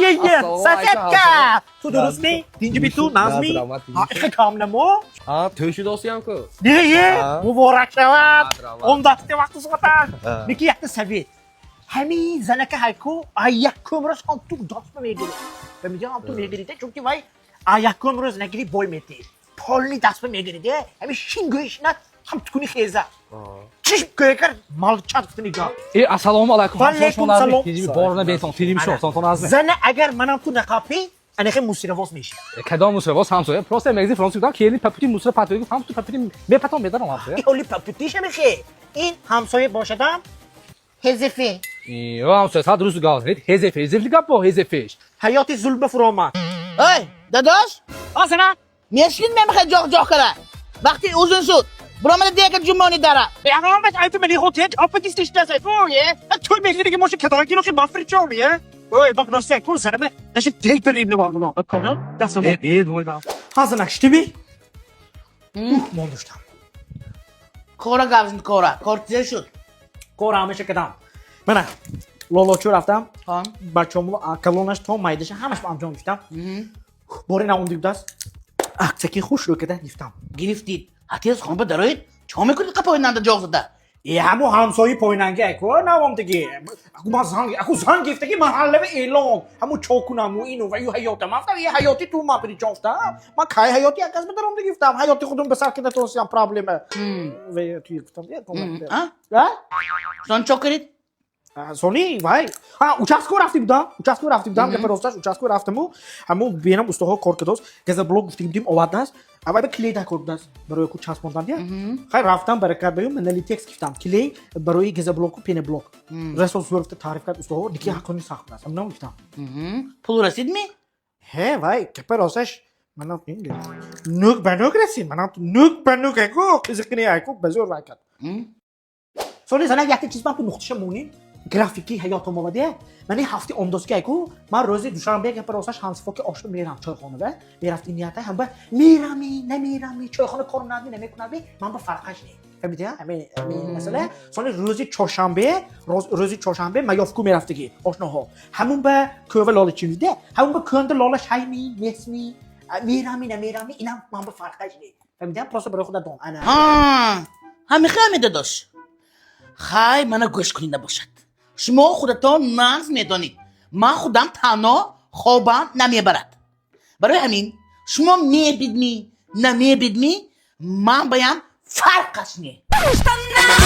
Е, е, Ассалому соседка. алайкум. Ту дурустми? Тинҷи ту, назми? Раҳмат. Ҳа, кам намо? Ҳа, тӯй шудосиям ку. Не, е, Ҳа. муборак шавад. Раҳмат. Он дафти вақту суҳбаташ. Ҳа. Ники якта совет. Ҳамин занака ҳайку, а якум рӯз ҳам ту даст мегирӣ. Фаҳмидӣ, ҳам ту мегирӣ, чунки вай а якум рӯз нагирӣ, бой метӣ. Полный даст мегирӣ, де. Ҳамин шингӯи шинат, ҳам тукуни хеза. Чиш гӯякар молчать гуфтани гап. Э, ассалому алайкум. Ва алайкум салом. Тинҷи борона бетон, тинҷи шо, сон азми. Зана агар манам ту нақапӣ, анахе мусиравоз мешӣ. Кадом мусиравоз, ҳамсоя? Просто мегзи фронт гуфтам, келин папути мусира патои гуфт, ҳам ту папути мепатон медарам, ҳамсоя. Ин ҳоли папутиша мехе. Ин ҳамсоя бошадам ҳезефе. Ё, ҳамсоя, сад дуруст гап занед. Ҳезефе, ҳезефли гап бо ҳезефеш. Ҳаёти зулба фуромад. Ой, дадош, А, зана? Мешкин мемехе ҷоқ-ҷоқ кара. Вақти узун шуд. Буромада дека ҷумони дара. Ягон айфи мани хотет, апа дистиш даса. Ое, той мехли моша кадаги нохи мафри чомие. Ой, бак насе кун сараме. Наша дек берим не вагно. Кона? Дастам. Э, э, вой ба. Ҳа, занак, штими? Ух, мондуштам. Кора гавзин кора. Кор тизе шуд. Кор ҳамеша кадам. Мана, лолочу рафтам. Ҳа. Бачому калонаш то майдаша ҳамаш ба анҷом гифтам. Бори на он даст. Аксаки хуш рӯ када гифтам. Гирифтид. Ҳатез хон ба дароид. Чо мекунед қапои нанда ҷоқ зада? Е, ҳамо ҳамсои пойнанги айко навомдиги. Аку ман занг, аку занг гифтаги маҳаллава эълон. Ҳамо чо кунаму ину ва ю ҳаёта. Ман гуфтам, е, ҳаёти ту ман причофтам. Ман кай ҳаёти як кас бадаромда гифтам. Ҳаёти худум ба сар кида тосиям проблема. Ва ту гуфтам, е, комат. А? А? Сон чо кардид? Сони вай. Ҳа, участко рафти будам. Участко рафти будам, гапа росташ, участко рафтаму. Ҳамо бенам устоҳо кор кардост. Газоблок гуфтагӣ будим, овардааст. Аввал ба клей да кор будааст. Барои ку часпондан дия. Хай, рафтам, баракат баём, налитекс гифтам. Клей барои газоблоку пеноблок. Расо зӯрфта таъриф кард устоҳо, дики ҳаққони сахт будааст. Ҳаминам гифтам. Пул расид ми? Ҳе, вай, гапа росташ, манам нӯк ба нӯк расид. Манам нӯк ба нӯк айку, қизиқини айку ба зӯр вай кард. Сони занак, якта чиз ман ку нуқташа моним. Графики ҳаётам омаде. Ман ин ҳафти омдоски айку, ман рӯзи душанбе, гапа росташ, ҳамсифоки ошно мерам чойхонава. Мерафти нията ҳам ба мерами, намерами, чойхона кор надми, намекунадми, ман ба фарқаш не. Фаҳмидӣ, ҳамин масъала. Сони рӯзи чоршанбе, рӯзи чоршанбе маёфку мерафтагӣ ошноҳо. Ҳамун ба кӯва лола чиниде, ҳамун ба кӯнда лола шайми, несми, мерами, намерами, инам ман ба фарқаш не. Фаҳмидӣ, просто барои худа дон. Ана. Ҳа, ҳамихе дадош. Хай, мана гӯш кунед набошад. Шумо худатон нағз медонед. Ман худам танҳо хобам намебарад. Барои ҳамин шумо мебидмӣ, намебидмӣ, ман баям фарқаш не. Штанах.